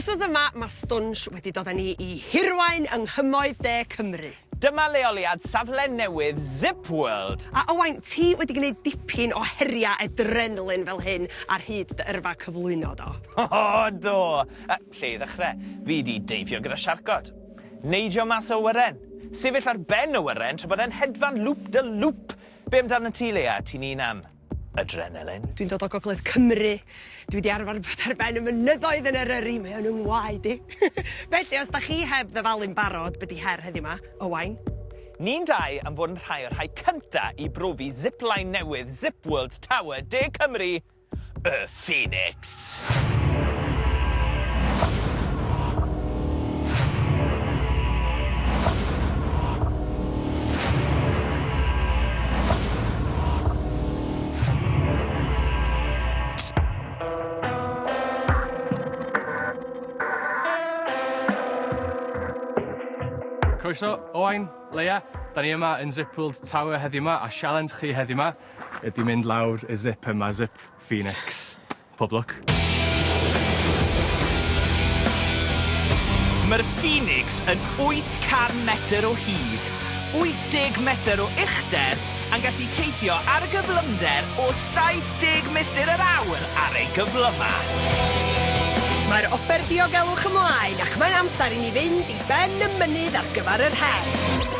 Wsos yma mae Stwnsh wedi dod â ni i Hirwaun yng nghymoedd de Cymru. Dyma leoliad safle newydd Zip World. A Owain, ti wedi gwneud dipyn o heriau adrenalin fel hyn ar hyd dy yrfa cyflwyno, do? O, do! Lle i ddechrau? Fi 'di deifio gyda siarcod. Neidio mas o awyren. Sefyll ar ben awyren tra bod e'n hedfan loop de loop. Be amdano ti, Leia? Ti'n un am adrenalin? Dwi'n dod o Gogledd Cymru. Dwi 'di arfer bod ar ben y mynyddoedd yn Eryri, mae o'n 'y ngwaed i. Felly, os 'dach chi heb ddyfalu'n barod be' 'di her heddiw 'ma, Owain? Ni'n dau am fod yn rhai o'r rhai cynta i brofi zipline newydd Zip World Tower De Cymru, Y Phoenix. Croeso, Owain, Leia. Da ni yma yn Zip World Tower heddiw 'ma a sialens chi heddiw 'ma ydi mynd lawr y zip yma, zip Phoenix. Pob lwc. Mae'r Phoenix yn 800 metr o hyd, 80 metr o uchder a'n gallu teithio ar gyflymder o 70 milltir yr awr ar ei gyflyma. Mae'r offer diogelwch ymlaen ac mae'n amser i ni fynd i ben y mynydd ar gyfer yr her.